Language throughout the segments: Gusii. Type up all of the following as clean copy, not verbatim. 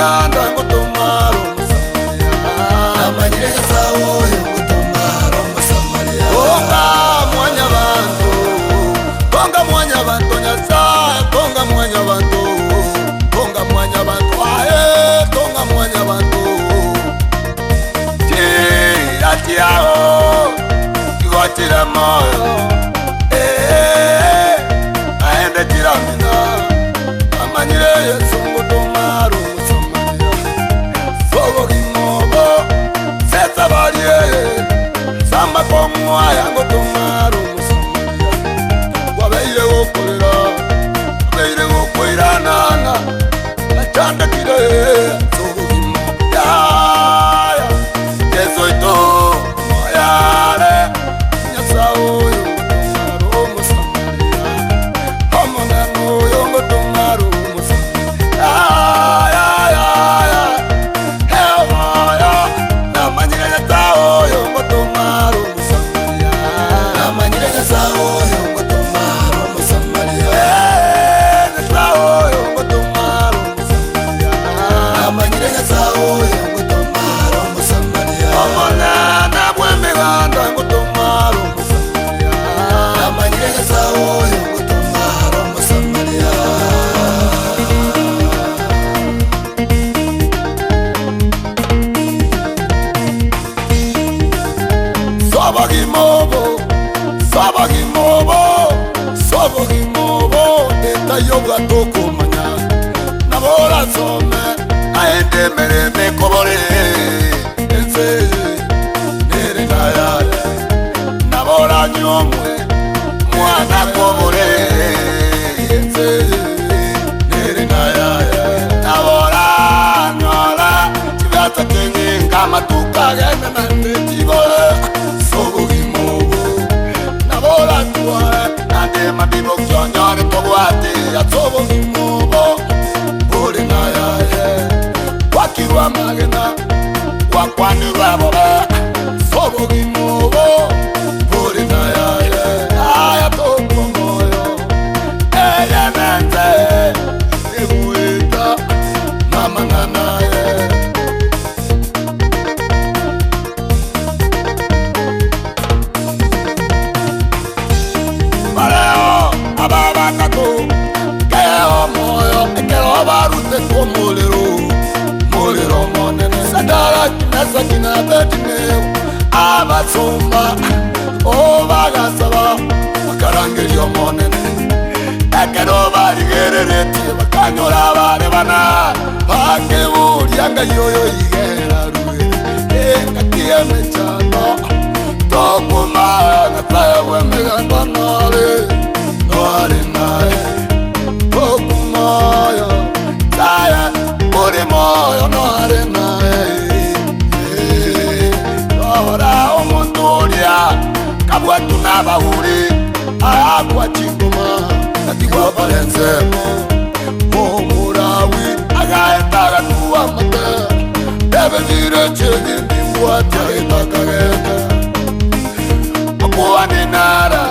bw'emeganda ngotomara Omosamaria. Namanyire Nyasae oyo ngotomara Omosamaria. Tonga mwanyabanto, tonga mwanyabanto Nyasae, tonga mwanyabanto, tonga mwanyabanto aye, tonga mwanyabanto. Chira chiao, igo chire moyo, eh, aende chiramina, amanyire Yesu ngotomara Omosamaria. Sobogimobo, sesabarie, samakong'wa yangotomara Omosomaria. Kwabeire gokorera, kwabeire gokoiranana, nachandekire sobogimo yaya. Yeso oito moyare, Nyasae oyo ngotomara Omosomaria. Omonene oyo ngotomara Omosomaria. Yaya, yaya. Namanyire Nyasae oyo ngotomara Omosamaria. Namanyire Nyasae oyo ngotomara Omosamaria. Nyasae oyo ngotomara Omosamaria. Namanyire Nyasae oyo ngotomara Omosamaria. Omonene bw'emeganda ngotomara Omosamaria. Namanyire Nyasae oyo ngotomara Omosamaria. Sobogimobo, sobogimobo, sobogimobo, etayo bwatokomanya nabora some aende emereme kobore ense nere nayaye nabora nyomwe mwana kobore ense nere nayaye nabora nyola chibiasa kenyinga amatuka agenda nande chibore sobogimobo nabora tware nande mabibo kyonyore tobwate asobogimobo buri nayaye gwakirwa amagena gwakwanirwa bobe sobogimobo buri nayaye aya tokwo moyo eyenenze eguita namang'anaye. Bareo ababatatu keo moyo ekero barutete omorero morero monene Sadaraki Mesaki na Abedinego abasomba obagasaba bakarangeria omonene ekero barigereretie bakanyora bare bana bakeburia ngai oyo igera rue engaki emechando tokumana tawe emeganda nare nare naye tokumoyo taye uri moyo nare naye ora omonto oria kabwatu n'abahuri aragwa chingoma natigwa barenzemo omurawi agaeta agatua amate ebebire chegindibwatia etakagenda okuaninara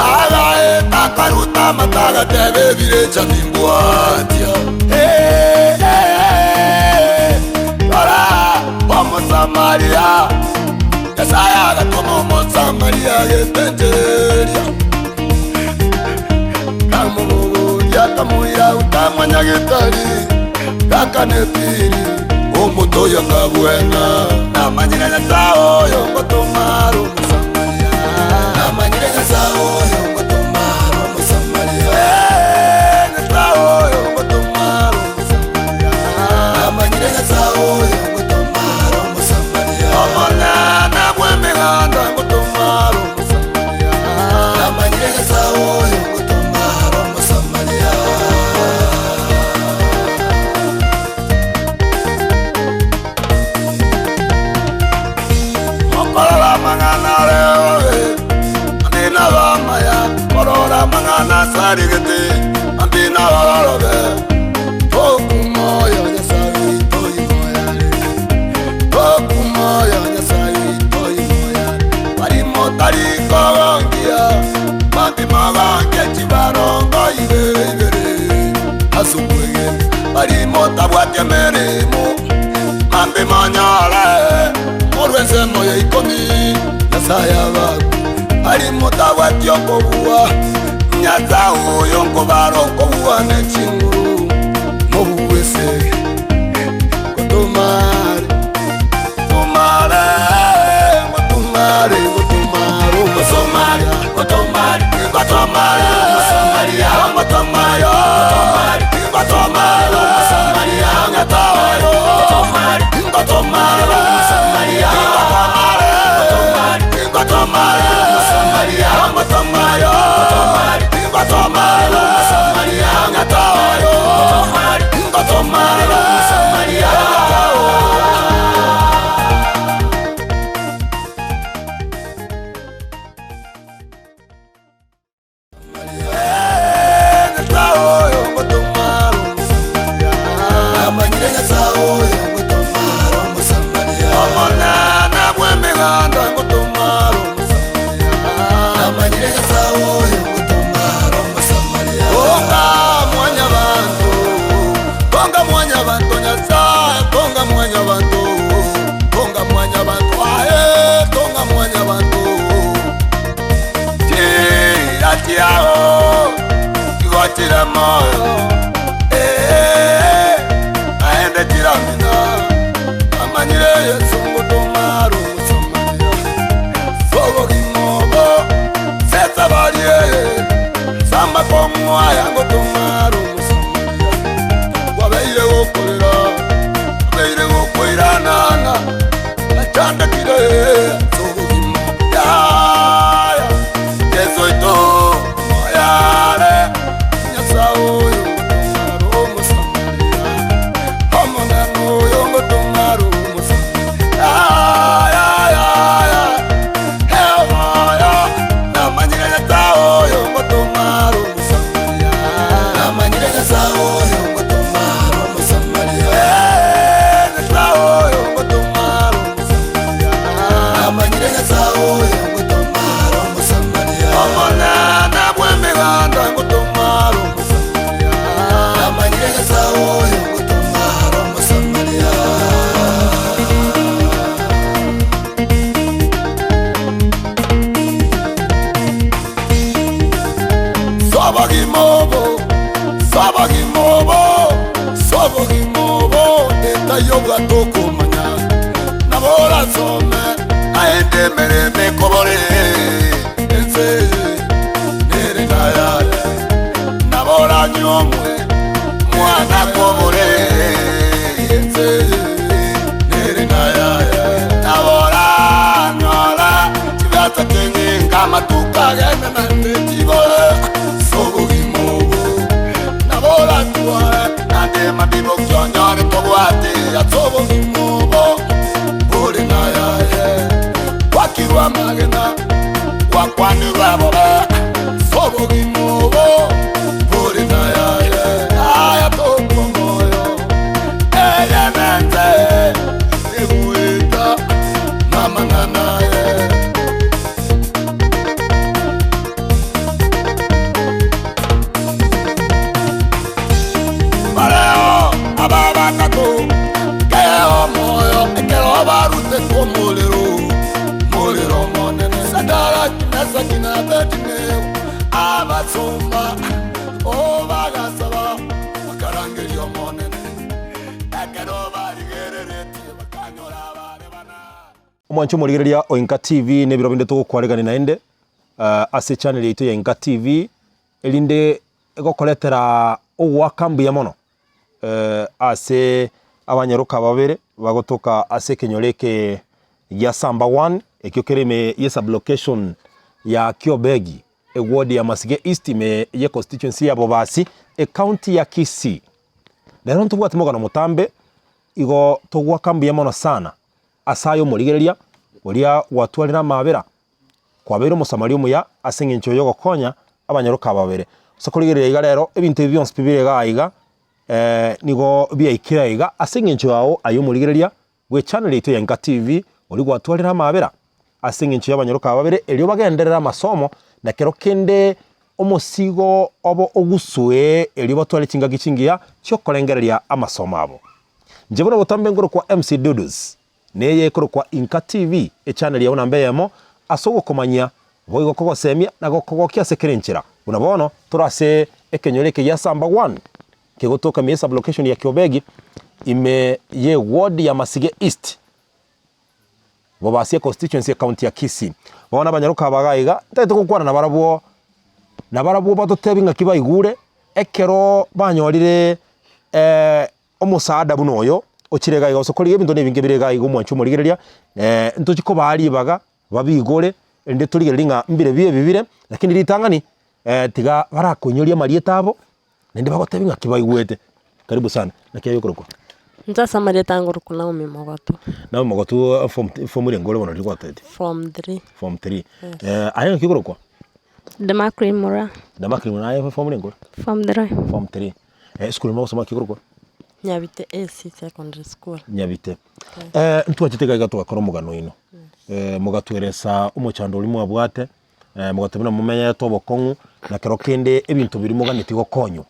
agaeta karuta amate agateba ebire chabingwatia ora Omusamaria Nyasaye agatuma Omusamaria agetenjereria kamuburia kamuira utamanya gitari gakanepiri omutoyo ngabwena namanyire Nyasaye oyo ngotomara Omusamaria. Namanyire Nyasae oyo ngotomara Omosamaria. Nyasaye oyo ngotomara Omusamaria. Namanyire Nyasae oyo ngotomara Omosamaria. Omonene bw'emeganda ngotomara Omusamaria. Namanyire Nyasae oyo ngotomara Omosamaria. Okorora amang'ana areoe andina bamaya korora amang'ana asarigete andina barorobe tokumoyo Nyasaye toimoyare tokumoyo Nyasaye toimoyare barimo tarikogongia mabima bange chibarongo ibere ibere ase okwegena. Motabwati emeremo, mambi monyore, morwe ensemo ya ikomi, Nyasaye abakwe. Aria motabwati okobua, Nyasae oyo nkobare okobua ne chinguru, mobue ase ngotomare, tomare, ngotomare, ngotomare, omosamaria, ngotomare, ngotomare, omosamaria, ngotomare, ngotomare, omosamaria, ngotomare, ngotomare, omosamaria, ngotomare, ngotomare, omosamaria, ngotomare, ngotomare, omosamaria, ngotomare, ngotomare, omosamaria. Chiira chiao tigochire moyo, ee, naende chiramina. Namanyire Yeso ngotoma are Omosamaria. Ase obogima obo ase esabari eye, ase amakong'u aya ngotoma are Omosamaria. Kwabeire gokorera, kwabeire gokoiranana, nachandekire ase obogima yaya. Yeso oito moyare, Nyasae oyo ngotoma are Omosamaria. Omonene oyo ngotoma are Omosamaria. Yaya, eomoyo, namanyire Nyasae oyo ngotoma are Omosamaria. Namanyire Nyasae oyo ngotoma are Omosamaria. Eh, Nyasae oyo ngotoma are Omosamaria. Namanyire Nyasae oyo ngotoma are Omosamaria. Omonene bw'emeganda ngotoma are Omosamaria. Namanyire Nyasae oyo ngotoma are Omosamaria. Ase obogima obo, ase obogima obo, ase obogima obo, etaiyo obwate okomanya, nabo orasome naende emeremo ekobore ense eye nere nayaye, nabo oranyuomwe mwana kobore ense eye nere nayaye, nabo oranyora chibesa chinyinga amatuko agende naende chibore ase obogima obo, nabo oratware naende mabiboki onyore tobwate ase obogima obo bore nayaye. Gwakirwe amagena, gwakwanirwe bobe ase obogima obo bore nayaye. Aya tokwa omoyo, eye nense egoeta namang'ana aye. Bareo aba batato kea omoyo ekero barutetwe omorero, morero omonene. Sadaraki, Mesaki na Abedinego, abasomba oo bagasaba, bakarangeria Omonene. Ekero barigereretie bakanyora abare bana. Omwanche omorigereria o Inka TV nebiro binde togokwaregania naende ase echannel yaito ya Inka TV erinde egokoretera ogoaka mbuya mono ase abanyaroka babere bagotoka ase ekenyoro eke gia Samba one ekio kere ime ye sublocation ya Kiobegi eward ya Masige East ime ye constituency ya Bobasi ecounty ya Kisii. Rero ntobwate mogano motambe igo togoaka mbuya mono sana ase aye omorigereria oria gwatwarire amaabera Kwabeire Omosamaria omuya ase engencho y'ogokonya abanyaroka aba babere. Ase korigereria iga rero, ebinto ebi bionsi pi bire igaa iga, nigo biaikire aiga ase engencho yao aye omorigereria bwe channel yaito ya Inka TV, oria gwatwarire amaabera ase engencho y'abanyaroka aba babere, erio bagenderere amasomo, na kero kende. omosigo obo ogusue erio batware chingaki chingiya chiokorengereria amasomo abo. Inche buna botambe nkorokwa MC Dudus, neye ekorokwa Inka TV, echannel yao namba eyemo ase ogokomanyia, boigo kogosemia na gokogokia ase kera enchera. Buna bono tore ase ekenyoro eke gia Samba One, kegotoka ime ye sublocation ya Kiobegi, ime ye ward ya Masige East, Bobasia constituency ecounty ya Kisii. Bono abanyaroka aba iga iga, ntagete gokwana nabarabwo, nabarabwo batotebi ng'aki baigure, ekero banyorire omosaada buna oyo, ochire iga iga gose korigia ebinto na ebinge bire iga iga omwanchi omorigereria, ntochi kobaa ribaga, babigore, erinde torigererie ng'a mbire bi ebi bire, lakini ritang'ani, tiga barakoinyoria amarieta abo, naende bagotebi ng'aki baigwete. Karibu sana, naki aye okorokwa? Inche ase amarieta ngorokwa Naomi Mogotu. Naomi Mogotu form form ere ngore bono riria gwatebeti? Form three. Form three. Yes. Aye ng'aki okorokwa? Demaklin Moraa. Demaklin Moraa aye form ere ngore? Form three. Form three. Esukuru mogosoma ng'aki ekorokwa? Nyabite AC Secondary School. Nyabite. Ntwachete iga iga twakora omogano oino, mogatweresa omochando oria mwabwate, mogateba buna momenyete obokong'u, na kero kende ebinto biria moganeti gokonywa.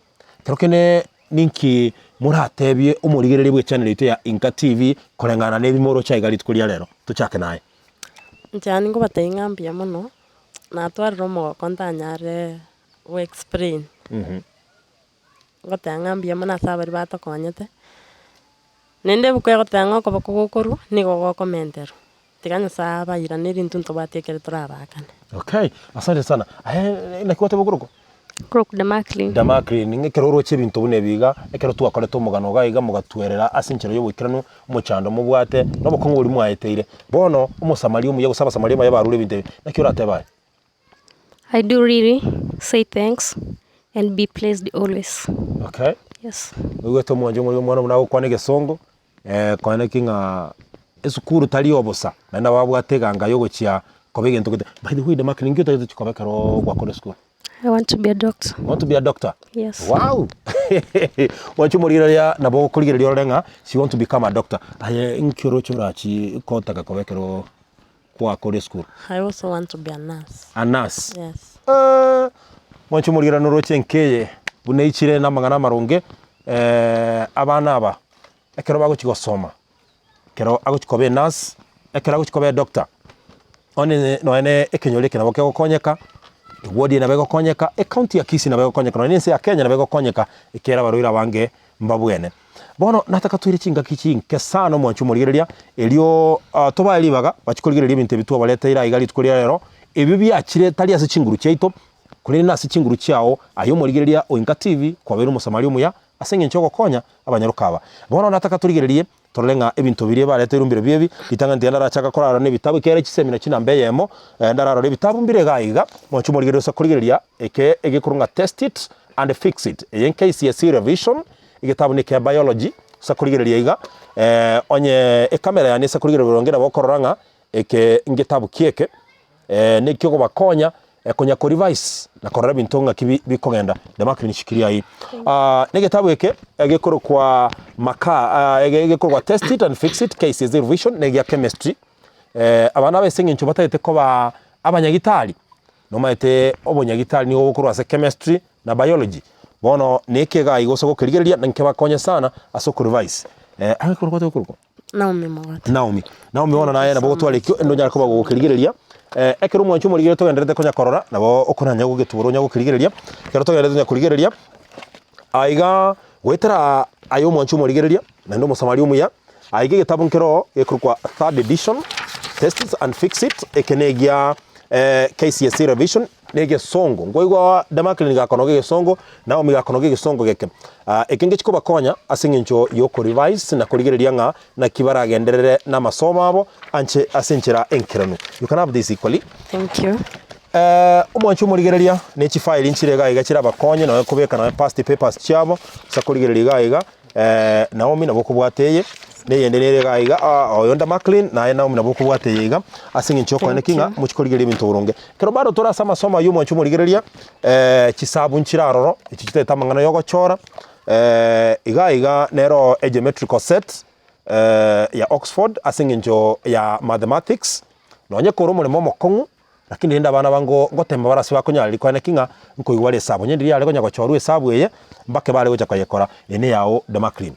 Kero kende ninki moratebie omorigereria bwe echannel yaito ya Inka TV koreng'ana na ebi moroche aiga rituko ria rero? Tochake naye. Inche yaani nkobatebia ng'a mbuya mono, natwarire omogoko ntanyare go explain. Ngoteba ng'a mbuya mono ase abaria batokonyete, naende ebuku egoteba ng'a okoboko gokorwa nigo gokomenterwa, tiga Nyasaye abairanerie intwe ntobwati ekere torabaakane. Okay, asante sana. Aye naki gwateba okorokwa? Nkorokwa Damaklin. Damaklin, ng'a ekero oroche ebinto buna ebi iga, ekero twakorete omogano iga iga mogatwerera ase enchera ya oboikeranu, omochando mobwate, na obokong'u boria mwaeteire. Bono, omosamaria omuya gose abasamaria abaye barure ebinto ebi, naki oratebe aye? I do really say thanks and be pleased always. Okay. Yes. Oigwete omwancho omorimo omwana buna agokwana egesongo, koene ki ng'a esukuru tari obosa, naende nabo babwate eganga ya ogochia koba egento gete. By the way Damack ninki otagete gochia koba ekero gwakora esukuru? I want to be a doctor. You want to be a doctor? Yes. Wow! Mwanche omorigereria nabo okorigereria orore ng'a she want to become a doctor. Aye inki oroche orachi kotaka koba ekero gwakora esukuru? I also want to be a nurse. A nurse? Yes. Eeh, mwanche omorigereria noroche nkeye buna eichire na amang'ana amaronge, abana aba ekero bagochia gosoma, ekero agochia koba enurse, ekero agochia koba edoctor, onye nonye na ekenyoro eke nabo kegokonyeka, eward eye nabo egokonyeka, ecounty ya Kisii nabo egokonyeka, nonye na ense ya Kenya nabo egokonyeka, ekiagera abarwaire abange mbabwene. Bono nataka toire chingaki chinke sana omwancho omorigereria, erio tobae ribaga bachie korigereria ebinto ebi twabareteire aiga rituko ria rero, ebio biachire tari ase chinguru chiaito, korende nase chinguru chiao aye omorigereria o Inka TV kwabeire omosamaria omuya ase eng'encho yogokonya abanyaroka aba. Bono nataka torigererie torore ng'a ebinto biria bareteirwe mbirobio ebi, ritang'ani tiga ndarachaka korara na ebitabu ekiagera chisemi nachio namba eyemo, ndararore ebitabu mbire iga iga, mwanche omorigereria ase korigereria eke egekorwa ng'a test it and fix it, eye n'KCSE revision, egetabu nekia biology, ase korigereria iga, onye ecamera yane ase korigereria boronge nabo okorora ng'a eke ngetabu ki eke, neki ogobakonya konya ko revise na korora ebinto ng'aki bi bikogenda. Demark nishikilia hii. Na egetabu eke egekorokwa makaa ege egekorokwa test it and fix it KCSE revision na egia chemistry, abana aba ase eng'encho batagete koba abanyagitari, Nomaete obonyagitari nigo bokorwa ase chemistry na biology. Bono neke iga iga ase gokerigereria na nkebakonye sana ase okorevise. Eh, ang'e korokwa tokorokwa? Naomi Mogote. Naomi. Naomi bono Thank you naye nabo so gotwara much. ekio ende onyare koba gokerigereria. Eh, ekero omwanchi omorigereria togendererete konya korora, nabo okonanya gogetwora onya gokerigereria. Ekero togendererete konya korigereria, aiga goetera aye omwanchi omorigereria, naende omosamaria omuya, Aiga egetabu nkero gekorokwa Third Edition, Test It and Fix It, eke negia KCSE Revision, na egesongo. Nkoigwa Damaklin gakonoga egesongo, Naomi gakonoga egesongo geke. Eke ngechi kobakonya ase eng'encho y'oko revise na korigereria ng'a naki baragenderere na amasomo abo anche ase enchera enkeranu. You can have this equally. Thank you. Omwanchi omorigereria, ne chifaili nchire iga iga chirabakonye nonya kobeka nonya past papers chiabo, ase korigereria iga iga. Naomi nabo okobwata eye, na eyende nere iga iga, oyo Maclean, naye Naomi nabo okobwata eye iga, ase eng'encho yokonya Thank ki ng'a you. mochie korigereria ebinto boronge. Ekero bado tore ase amasomo aywo omwancho omorigereria, chisabu nchire aroro, echi chitaete amang'ana ya ogochora, iga iga nero egeometrical set ya Oxford ase eng'encho ya mathematics, nonye kore omoremo omokong'u. Lakini rende abana aba ngo ngotema bare ase bakonyara kwane ki ng'a nkoigwa bare esabu. Onye ndiria yare konya gochorwa esabu eye, mbake bare gocha koyekora. Eye neyao Demaklin.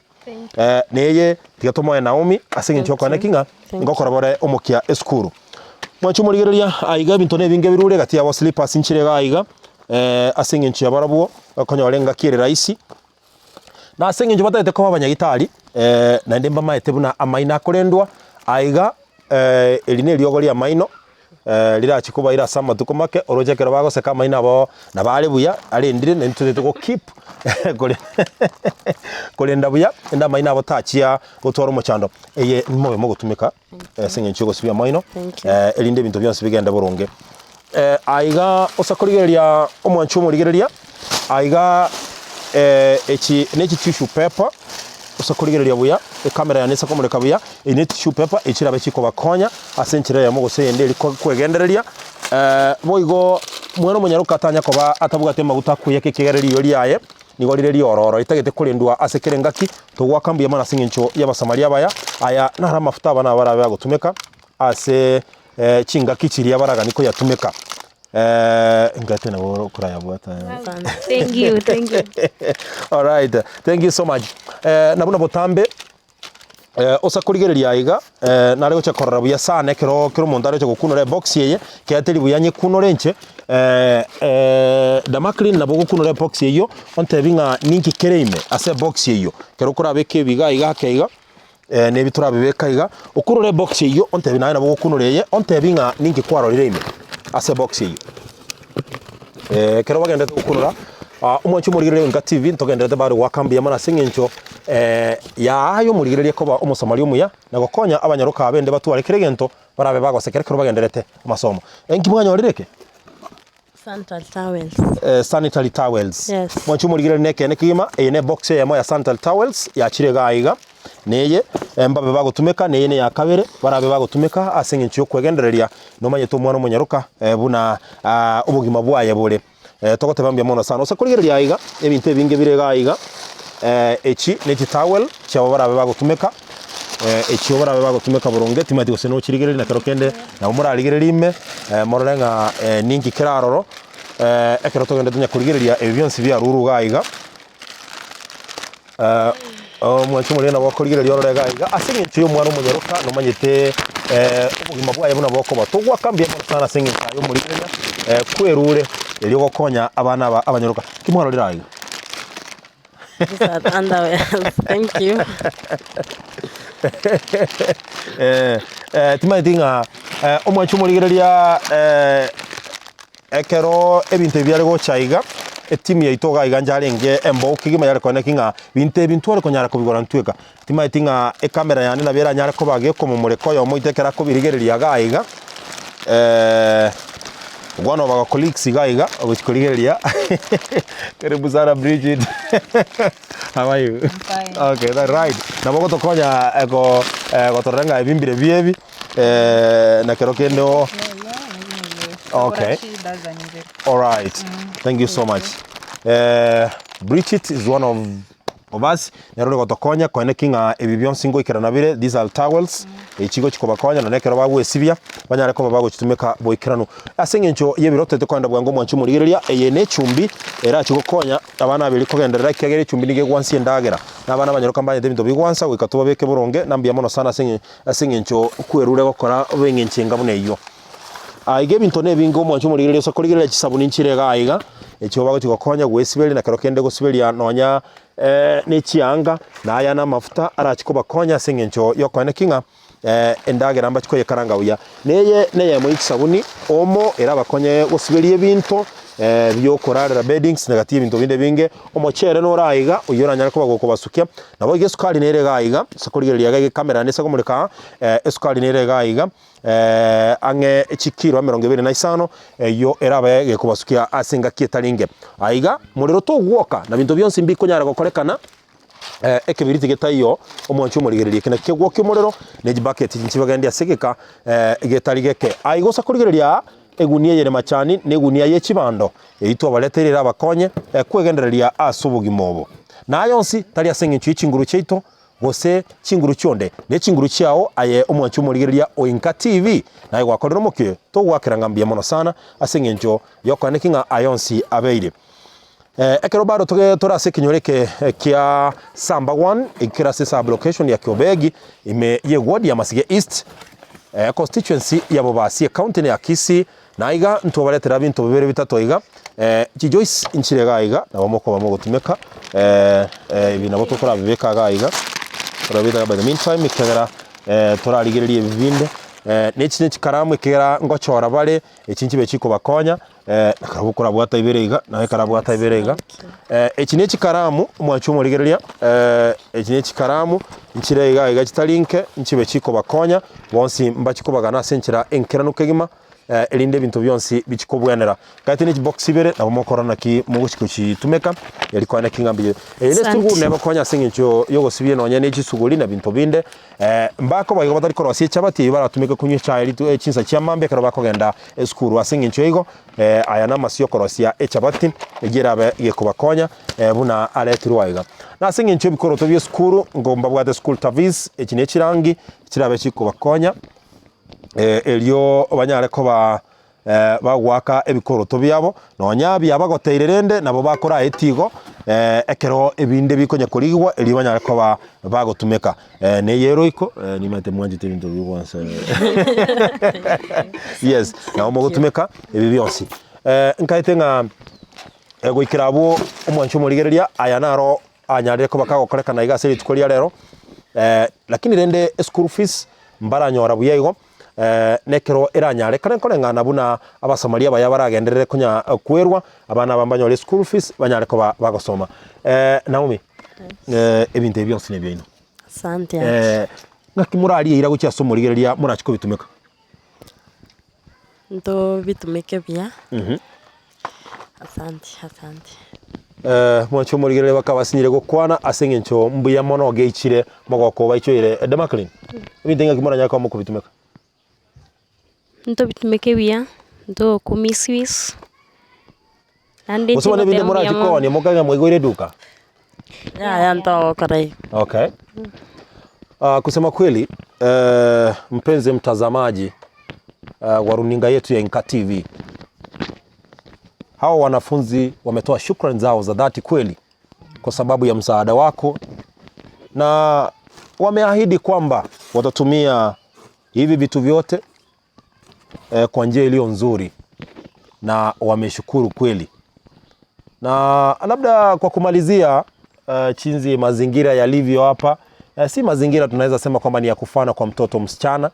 Neye tiga tomoe Naomi ase eng'encho yokwana ki ng'a ngokora bore omokia esukuru. Mwanche omorigereria aiga ebinto nebinge birure egati yabo slippers nchire iga aiga ase eng'encho ya barabwo okonyora engaki ere rahisi. Na ase eng'encho batagete koba abanyagitari naende mbamaete buna amaino akorendwa aiga eri neriogo ri'amaino rirachie kobaira ase amatuko make, oroche ekero bagoseka amaino abo nabo are buya, arendire naende totagete go keep kore korenda buya naende amaino abo tachia gotwara omochando. Eye mobe mogotumeka ase eng'encho ya ogosibia amaino Thank you. erinde ebinto bionsi bigende boronge. Aiga ase korigereria omwanchi omorigereria, aiga echi ne chitissue paper, ase korigereria buya, ecamera yane ase komoreka buya, eye ne tissue paper echi chirabe chikobakonya ase enchera eyemo gose eyende eri ko kwegendereria. Boigo mwana omonyaroka atanya koba atabwati amaguta akoiyeka ekiagera riyo riaye nigo rire riororo ritagete korendwa ase kera engaki, togoaka mbuya mono ase eng'encho y'Abasamaria abaya, aya naro amafuta abana aba barabe bagotumeka ase chingaki chiria baraganie koyatumeka. Ingate nabo okorayabwata. Thank you, thank you. Alright, thank you so much. Nabwo na botambe osa korigereria aiga nare gocha korora buya sana ekero kera omonto aregocha gokunora ebox eye, ekiagera teri buya nyekunore inche Damaklin nabo ogokunora ebox eyio, ontebi ng'a ninki kere ime ase ebox eyio, ekero okorabeka ebiga iga ake iga. Na ebi torabibeke aiga, okurore ebox eyio, ontebi naye nabo ogokunora eye, ontebi ng'a ninki kwarorire ime ase ebox eyio. Ekero bagenderete gokunora, omwanchi omorigereria o Enka TV, ntogenderete bare goaka mbuya mono ase eng'encho yaye omorigereria koba omosamaria omuya, na gokonya abanyaroka abende batware kera egento barabe bagosekera ekero bagenderete amasomo. Enki mwanyorire eke? Sanitary towels. Sanitary towels. Yes. Mwanche omorigereria nekeene kegima, eye ne box eyemo ya sanitary towels yachire igaa iga, neye mbabe bagotumeka, neye neya kabere, barabe bagotumeka ase eng'encho yokwegendereria nomanyete omwana omonyaroka buna obogima bwaye bore. Togoteba mbuya mono sana. Ase korigereria aiga, ebinto ebinge bire igaa iga, echi ne chitowel chiabo barabe bagotumeka. Echio barabe bagotumeka boronge, timanyeti gose nochirigereria na kero kende nabo morarigererie ime, morore ng'a ninki kere aroro, ekero togenderete onye korigereria ebi bionsi biarurwe iga iga, omwancho omonene nabo okorigereria orore iga iga, ase eng'encho ya omwana omonyaroka nomanyete obogima bwaye buna bokoba. Togoaka mbuya mono sana ase eng'encho aye omorigereria, kwerure erio gokonya abana aba abanyaroka. Ki mwarorire aiga? These are underwears. Thank you. Eh, eh, timanyeti ng'a eh, omwanchi omorigereria eh, ekero ebinto ebi biare gocha iga, etimu yaito iga iga njarenge embou kegima yare koeneki ng'a binto ebi ntware konyara kobigora ntweka. Timanyeti ng'a ecamera yane nabo eranyare koba gekomomoreka oyomo oito ekero akobirigereria iga iga, one of our colleagues iga iga ogochia korigereria karibu sana Bridget how are you? Fine. Okay, that right. Nabo ogotokonya ego gotorora ng'a ebi mbire bi ebi na kero kende o Okay. Shida za nyingi. Alright. Thank you so much. Bridget is one of of us, nere ore gotokonya koeneki ng'a ebi bionsi ngoikerana bire, these are towels, echi gochi kobakonya nonye ekero bagwesibia, banyare koba bagochitumeka boikeranu. Ase eng'encho y'ebiro toete koenda bwango omwanchi omorigereria, eye ne echumbi erachi gokonya abana abere kogenderera ekiagera echumbi nigo egwansia endagera, na abana abanyaroka mbanyete ebinto bigwansa goika tobabeke boronge, na mbuya mono sana ase eng'e ase eng'encho kwerure gokora obe eng'encho enga buna eyio. Aiga ebinto nebinge omwancho omorigereria ase okorigereria chisabuni nchire iga aiga, echio bagochi gokonya gwesiberia na kero kende gosiberia nonya ne chianga, na aya na amafuta arachi kobakonya ase eng'encho yokoeneki ng'a endagera mbachi koyekaranga buya. Na eye neyemo ye chisabuni, omo erabakonye gosiberia ebinto biokorarera beddings na gati y'ebinto binde ebinge, omochere nore aiga oyio oranyare koba gokobasukia, nabo iga esukari nere iga aiga, ase korigereria iga ekamera ase komoreka aa, esukari nere iga aiga. ang'e chikiro emerongo ebere na isano, eyio erabe gekobasukia ase engaki etari enke. Aiga morero togwoka, na binto bionsi mbikonyara gokorekana, ekebiriti getaiyo, omwanchi omorigereria eke nakio kegwokia omorero, ne chibaketi nchibagendi ase egeka getari geke. Aiga osa korigereria aa, egunia eye ere machani, na egunia ye chibando, eyio twabareteire erabakonye kwegendereria ase obogima obo. Na aya onsi tari ase eng'encho ye chinguru chiaito. gose chinguru chionde, ne chinguru chiao aye omwanchi omorigereria o Inka TV, naye gwakorire omokia oyo, togoakera ng'a mbuya mono sana ase eng'encho y'okoaneki ng'a aya onsi abeire. Ekero bado toge tore ase ekenyoro eke kia Samba one, ekere ase sub location ya Kiobegi, ime ye ward ya Masige East, constituency ya Bobasi, ecounty ne ya Kisii, Na aiga ntwabaretera ebinto bibere bitato aiga, chijoice nchire iga aiga, nabo mokoba mogotumeka, ebi nabo tokorabibeka iga aiga, torabibeka by the meantime ekiagera torarigererie ebi binde, na echi ne chikaramu ekiagera ngochora bare, echi nchibe chikobakonya, nabo okorabwata ibere iga, naye ekarabwata ibere iga. Echi ne chikaramu, omwanchi omorigereria, echi ne chikaramu, nchire iga aiga chitari nke, nchibe chikobakonya, bonsi mbachi kobagana ase enchera enkeranu kegima. erinde ebinto bionsi bichi kobwenera. Gati ne chibox ibere nabo mokorora naki mogochi gochitumeka eri konya naki ng'a mbuya. Eye ne Asante. esuguri negokonya ase eng'encho yogosibia nonye ne chisuguri na binto binde mbakoba igo batari korosia echabati eywo baratumeke konywa echae ritu chinsa chia mambia ekero bakogenda esukuru. Ase eng'encho igo aya namasio okorosia echabati eywo erabe gekobakonya buna aretirwe aiga. Na ase eng'encho ebikoroto bia esukuru nko mbabwate school tavis echi ne chirangi chirabe chikobakonya. Erio banyare koba bagoaka ebikoroto biabo, nonya biabagoteire rende nabo bakoraetie igo, ekero ebinde bikonya korigigwa erio banyare koba bagotumeka. Na eye eroiko, nimanyete mwanchete ebinto bigwansa yes, nabo mogotumeka ebi bionsi. Nkaete ng'a goikera abwo omwancho omorigereria, aya naro anyarire koba kagokorekana iga ase rituko ria rero, lakini rende eschool fees mbaranyora buya igo, nekero eranyarekane nkoreng'ana buna abasamaria abaya baragenderere konya kwerwa, abana aba mbanyore eschool fees banyare koba bagosoma. Naomi, ebinto ebi bionsi nebiaino. Asante ake. Ng'aki morarie eira gochia ase omorigereria morachie kobitumeka? Ntobitumeke buya, asante asante. Mwanche omorigereria bakabasinyire gokwana ase eng'encho mbuya mono geichire mogoko obaichoire. Demaklin, ebinto ng'aki moranyare koba mokobitumeka? Ntobitumeke buya, ntokomisuse, naende Gose bono ebinde ntogoteba mbuya morachie mono. koonia mokage ng'a mwaigoire eduka? Yaya ntogokora igo. Okay. Uh, kusema kweli uh, mpenzi mtazamaji uh, wa runinga yetu ya Inka TV, hawa wanafunzi wametoa shukrani zao za dhati kweli kwa sababu ya msaada wako, na wameahidi kwamba watatumia hivi vitu vyote eh, kwa njia iliyo nzuri na wameshukuru kweli. Na labda kwa kumalizia chinzi mazingira yalivyo hapa si mazingira tunaweza sema kwamba ni ya kufana kwa mtoto msichana,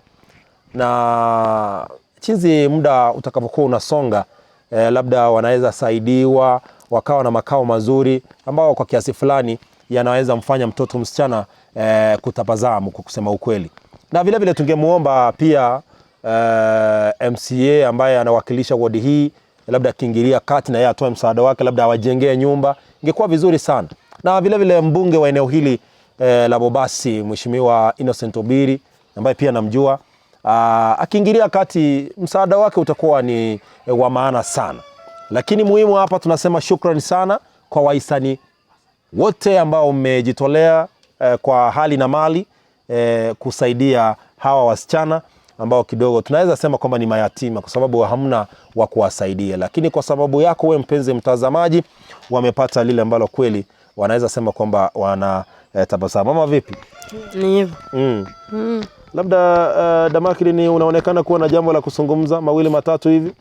na chinzi muda utakapokuwa unasonga labda wanaweza saidiwa wakawa na makao mazuri ambao kwa kiasi fulani yanaweza mfanya mtoto msichana kutabasamu kwa kusema ukweli. Na vile vile tungemuomba pia MCA ambaye anawakilisha wodi hii labda akiingilia kati na yeye atoe msaada wake, labda awajengee nyumba, ingekuwa vizuri sana. Na vile vile mbunge wa eneo hili la Bobasi Mheshimiwa Innocent Obiri ambaye pia namjua, akiingilia kati msaada wake utakuwa ni wa maana sana. Lakini muhimu hapa tunasema shukrani sana kwa wahisani wote ambao mmejitolea kwa hali na mali kusaidia hawa wasichana ambao kidogo tunaweza sema kwamba ni mayatima kwa sababu hamna wa kuwasaidia, lakini kwa sababu yako we mpenzi mtazamaji, wamepata lile ambalo kweli wanaweza sema kwamba wana tabasamu. Mama vipi? Ni hivyo. Labda Damakili, unaonekana kuwa na jambo la kuzungumza mawili matatu hivi.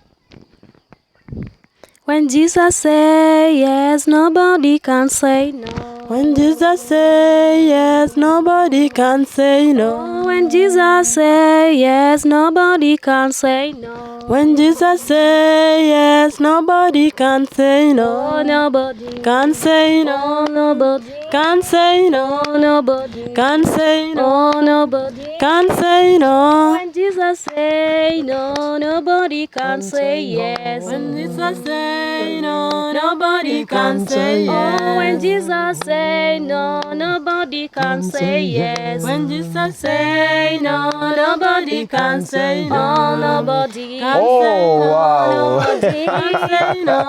When Jesus say yes, nobody can say no. When Jesus say yes, nobody can say no. Oh, when Jesus say yes, nobody can say no. When Jesus say yes, nobody can say no. Oh, nobody Can say no. Oh, nobody Can say no. Oh, nobody Can say no. Oh, nobody Can say no. When When Jesus say no, nobody can say yes. When Jesus say no, nobody can say Oh, when yes. Jesus say no, nobody can say yes. When Jesus say no, nobody can say Oh, no. nobody. Can Oh, say no, wow. Nobody. can say no.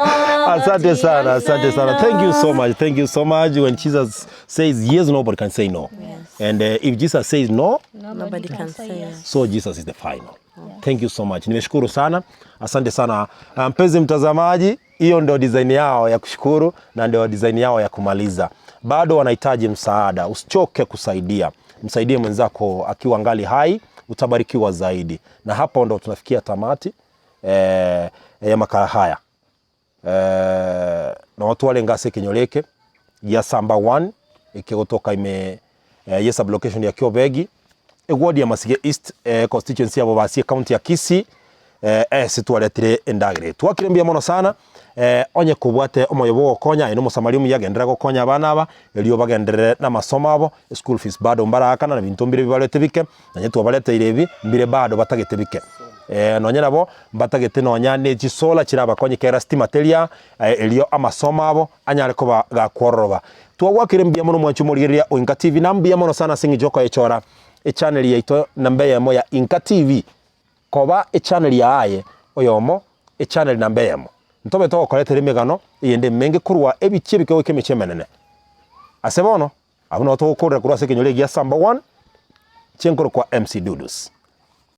Asante sana, Can asante say sana. Thank you so no. much. Thank you so much. When Jesus says yes, nobody can say no. And if Jesus says no, Nobody can say yes. so Jesus is the final. Thank you so much. Nimeshukuru sana. Asante sana. Ah, Mpenzi mtazamaji, hiyo ndio design yao ya kushukuru na ndio design yao ya kumaliza. Bado wanahitaji msaada. Usichoke kusaidia. Msaidie mwenzako akiwa ngali hai, utabarikiwa zaidi. Na hapo ndo tunafikia tamati eh, ya makala haya eh, na watu wale ngase kinyoleke ya samba 1 ikigotoka ime eh, ye sublocation ya Kiobegi eward ya Masige East eh, constituency ya Bobasie county ya Kisii eh, eh, sitwaretire endagere twakire mbuya mono sana eh, onye kobwate omoyo bogokonya aye nomosamari omuya agenderera gokonya abana aba erio bagenderere na amasomo abo eschool fees bado mbaraakana na binto mbire bibarete bike nonye twabareteire ebi mbire bado batagete bike eh, nonye nabo mbatagete nonya ne chisola chirabakonye kera stima teria eh, erio amasomo abo anyare koba gakwororoba twagwakire mbuya mono mwanche omorigereria o Inka TV na mbuya mono sana ase eng'encho okoyechora echannel yaito namba eyemo ya Inka TV koba echannel yaye oyomo echannel namba eyemo ntobe togokoretera emegano eyende emenge korwa ebichie ebike goika emechie emenene ase bono abwo nabo togokorera korwa ase ekenyoro egia Samba one, chinkoro kwa MC Dudus.